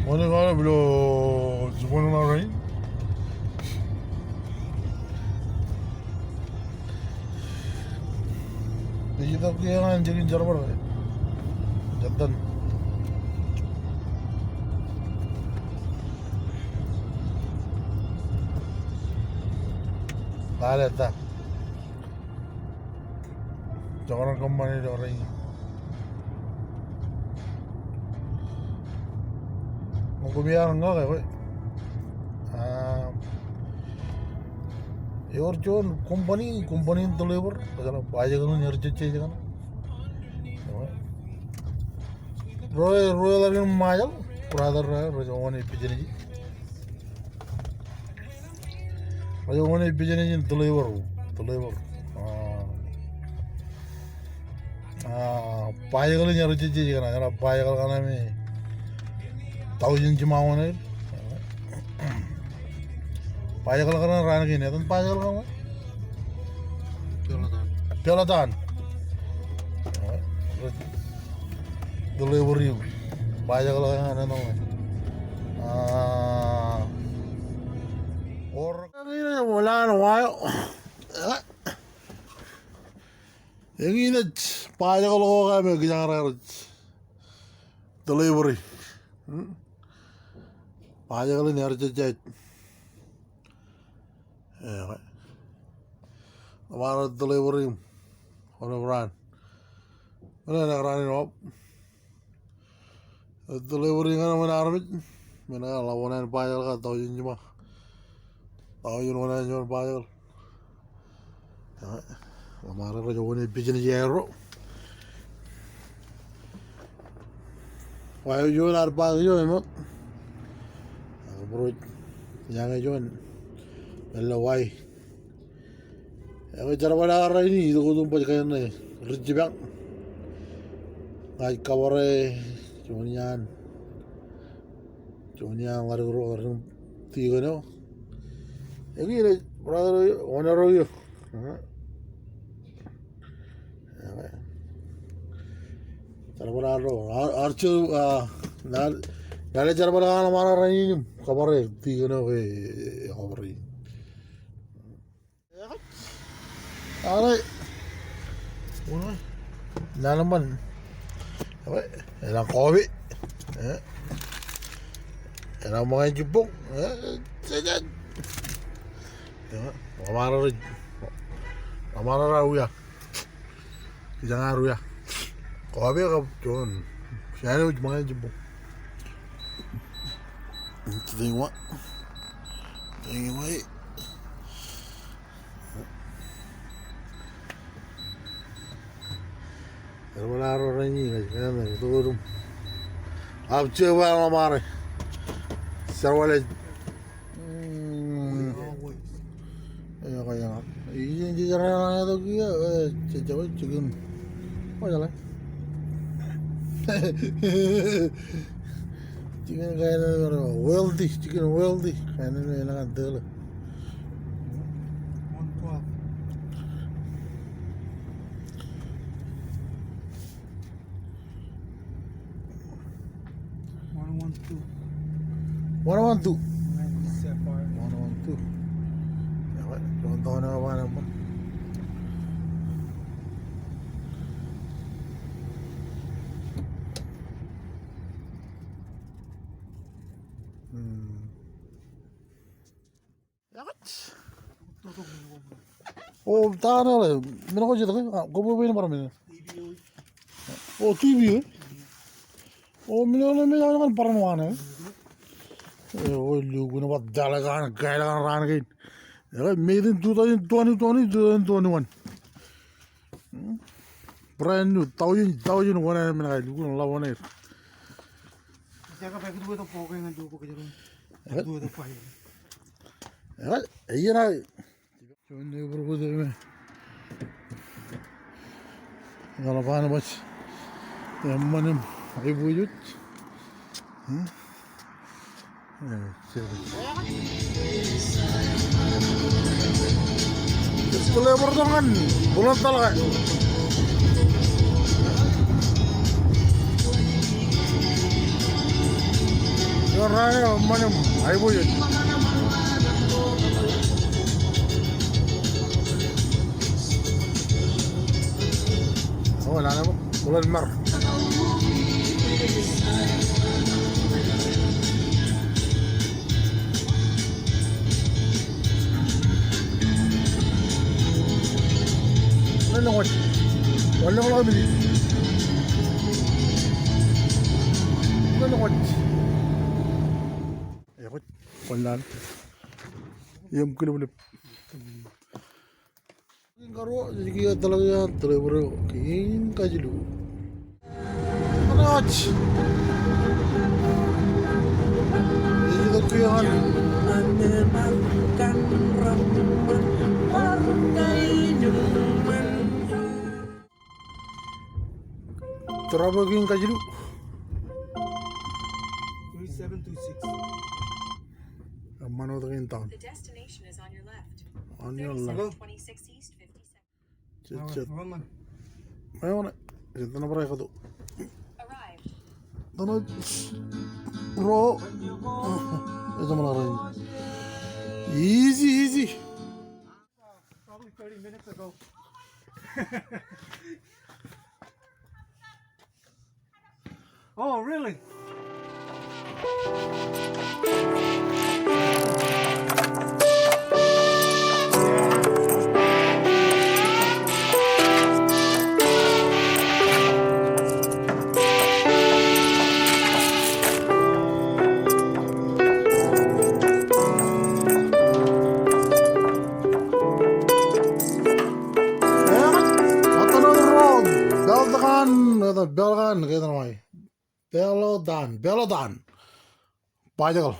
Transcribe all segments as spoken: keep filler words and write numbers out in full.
Ṃool eo ilo jibwin ṇa rainin. Ej itok ke ñan jikin jerbal ke. Jattan. Lale ta. Jekdọọn kōṃṃani ilo rainin. Ṃōk kōm iar ñe ke, ah, ewōr juon company, company in deliver, kōjeañ, bicycle in aer jejjej kaṇ. Ro, ro ḷadik in Ṃajeḷ, brother, ro, ro, ro, ro, ro, Ej wōn ej business in deliver, deliver. Ah, ah, bicycle in aer jejjej kaṇ, aer bicycle kaṇ me thousand jiṃa wōn aer. Bicycle kaṇ raan kein, etan bicycle kaṇ? Peloton. Peloton. Delivery. Bicycle kaṇ etan. Ah, or Wōn an wa eo. Eñin ej bicycle ko ke me kijañ raar delivery. Hmm? Bicycle in aer jejjej. Eñe. Bar delivery. Wōn eo raan. Wōn an raan in op. Delivery ñan wōn armej, men eo ḷap wōn an bicycle ke thousand jiṃa. Thousand wōn an juon bicycle. Eñe, ḷōṃaro rej wōn ej business eo aerro. Wa eo juon ad park eo eṃōk. Ak bro, ijañe juon. Mele wai. Ewe jerbal eo rainin itok wōt im baj kain ṇe ri jipañ. Ña ij kabare juon iaan, juon iaan ḷadik ro ri tikōn eo. Eñin ej brother eo, owner eo. Jerbal eo ro, ar, ar, ah, ña, ña ij jerbal eo an ṃaan rainin im kabare tikōn eo ke, e, kabare. All right. Naan eṃṃan. Eḷaññe kopi. Eh. Eḷaññe ṃōñā jibboñ. Eh. Jeje. Eh. Ḷōṃaro rej, ḷōṃaro rej wia. Kijañ ar wia. Kopi kab juon. Sandwich ṃōñā jibboñ. Thank you. Thank you. Jerbal eo rainin ej kōṇaan tok im. Ak jebwe ḷōṃaro. Jerbal eo. Mm. Eo, eo. Iien jeje raṇe tok ia, e, jeje, chicken. Kwōjeḷā. Chicken kain eo, weldy, chicken weldy. Kain eo, eo, eo, eo. One twelve. One one two. One one two. Sapphire. One one two. Ewe, juon tōn eo ba nōṃba. Hmm. O, ta ṇe, men ko jet ke, a, ko bwe bwe in bar men. O, T V, e? O, men eo me ej bar men wa ṇe. E, o, lukkuun bar tōl kaṇ, kail kaṇ raan kein. E, made in two thousand twenty, twenty, two thousand twenty-one. Hmm? Brand new, thousand, thousand wōn aer men ko, lukkuun ḷap wōn aer. Eñe, eñe, eñe. Juon eo bōro bōt eo me. Eḷap an baj. Eṃṃan im aiboojoj. Hmm? Eñe, sure. Deliver tok ñan bulōn taḷ ke. Raan eo eṃṃan im aiboojoj. O, lale bwe bōlen mar. Lale waj. Waj lọk lọk im ij. Lale waj. Ewōj. Kwōn lale. Im kilōblōb. Kiiñ karuo, jej kiiō tōḷọk iaan tōḷ ebōd eo, kiiñ kajilu. Rej itok kiiō ñan tōrā bwe kiiñ kajilu. Three seven two six. Eṃṃan wōt kein down. The destination is on your left. On your left. Hello? Twenty-six East fifty-seven. Jet, jet. Ṃae, ṃae. Jet, jet, jet. Easy, easy. Probably thirty minutes ago. Oh, really? Ṃōttan wōt ro, Pelotan, Pelotan, Pelotan. Bajjekal.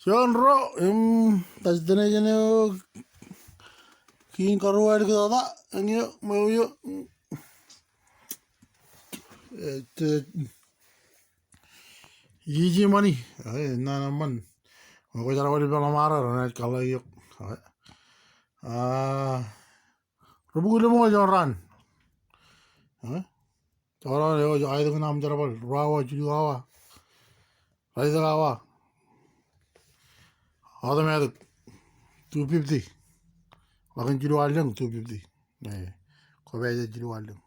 Juon ro, im, destination eo, kiiñ karuo āliktata, eñeo, ṃweo eo. Ej, ej, easy money. Ej, naan eṃṃan. Ṃōko jerbal ippān ḷōṃaro, renaaj kōḷḷā eok. Ej. Ah, rubukwi lemñoul juon raan. Ej. Joñoul eo, eo, eo, aetok in aṃ jerbal, ruo awa, jilu awa. Raelōñ awa. Automatic. Two fifty. Ḷak in jilu allōñ, two fifty. Ej. Kwō pād jilu allōñ.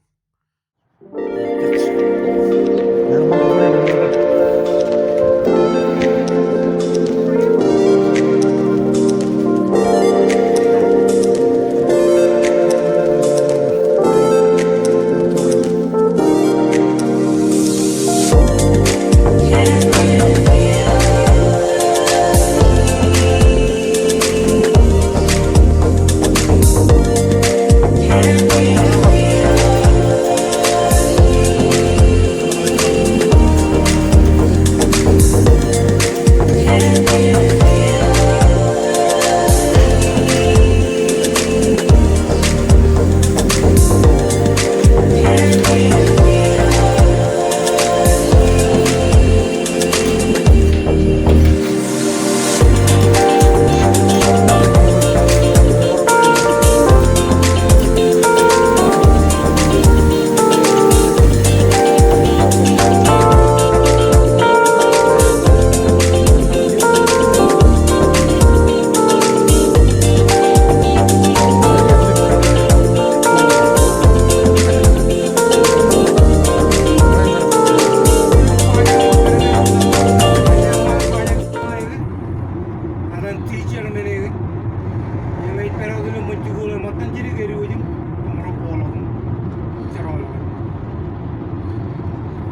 Etan teacher men e. Eḷap pād wōt ilo ṃōn jikuuḷ eo ṃōttan jidik ediwōj im ro ball eo. Jerọọl.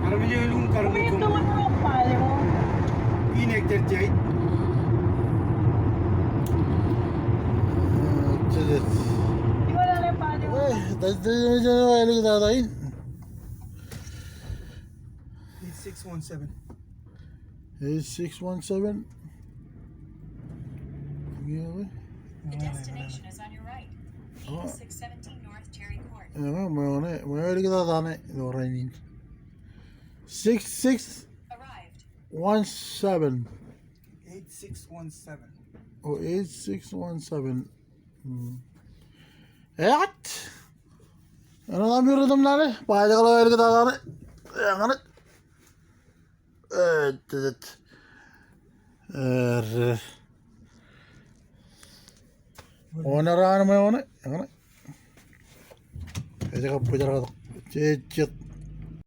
Armej eo elukkuun kar ṃōj koṃ. Inek jerjai. Eight six one seven. Eight six one seven. The destination is on your right. Oh. Eight six seventeen North Cherry Court. Eo, ṃweo ṇe, ṃweo āliktata ṇe, ilo rainin. Six six one seven. Arrived. Eight six one seven. Oh, eight six one seven. Hmm. Ewōr. Āinwōt aṃ ri tōm naan e, bajjekal eo āliktata ṇe. Eñṇe. Eh, jet, jet. Ewōr, ewōr. Owner an ṃweo ṇe, eñṇe. Ej kab bōjrak tok. Jej jet.